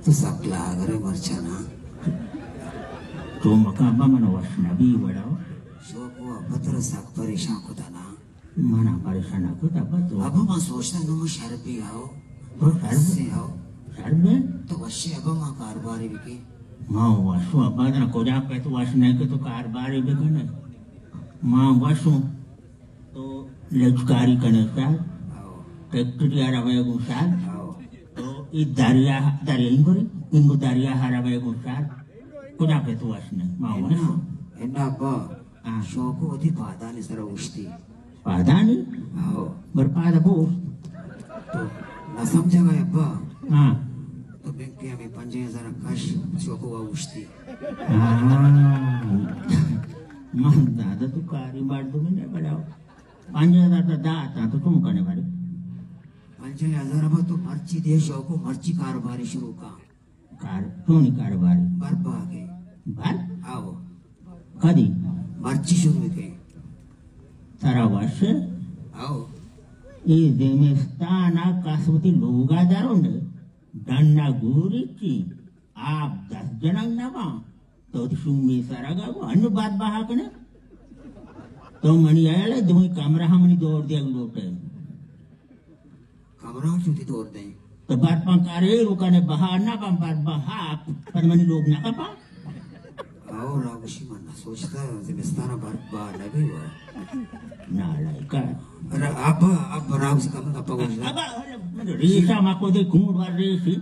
تو سک لاگر ئے مرچاں نا۔ تو مکان با من وش نبی وڑا۔ شوکو ابا ترا سک پریشان کتا نا۔ منا پریشان نہ کت ابا تو۔ ابا ما سوچتا نو ما شر بی آؤ۔ تو شر بی؟ سے آؤ۔ شر بی؟ تو وشے ابا ما کاروباری بکیں۔ ما وشو ابا ترا کجا پہ تو وش نہیں کہ تو کاروباری بکنے۔ ما وشو۔ تو لچکاری کنے سر، ہاؤ۔ ٹریکٹر یا روے گوں سر۔ ہاؤ۔ تو ای دریا، دریا انگو ری، انگو دریا ہا روے گوں سر۔ کجا پہ تو وش نہیں، ما وش۔ انا، انا با، ہاں۔ شوکو وتی پادانی سر اوشتی۔ پادانی؟ ہاؤ۔ بر پادا بوشت۔ تو نہ سمجھا گا ابا۔ ہاں۔ تو بینک ہمیں پنجے ہزار کش شوکو وا اوشتی۔ ہاں۔ من دادا تو کاری مردمی نہ بڑاؤ۔ پنجاہ ہزار تا دات آں، تو چون کنے بارے؟ پنجاہ ہزار ابا تو مرچی دے شوکو، مرچی کاروباری شروع کا۔ کار، چونی کاروباری؟ بر باگے۔ بر؟ آؤ۔ کدی؟ مرچی شروع کے۔ ترا وش؟ آؤ۔ ای زمستان آ کسوتی لوگا درون ڈنا گوری چی؟ آپ دست جنگ نباں۔ تو وتی شومی سرگا گو انو بات بہا کنے۔ تو منی ایل دوئیں کمرہ ہم منی دور دیگ لوٹے۔ کمرہ ہم چوتی دور دیں۔ تو برپاں کارے رو کنے بہا نہ بن بر بہا پر منی لوگ نہ کپا۔ اور آگوشی من نہ سوچتا زمستان بر بہا نہ بھی ہوا۔ نالائکا۔ ابا، ابا راو سے کم کپا گوشتا۔ ابا، ریشا ما کو دے کونڈ بر ریشی۔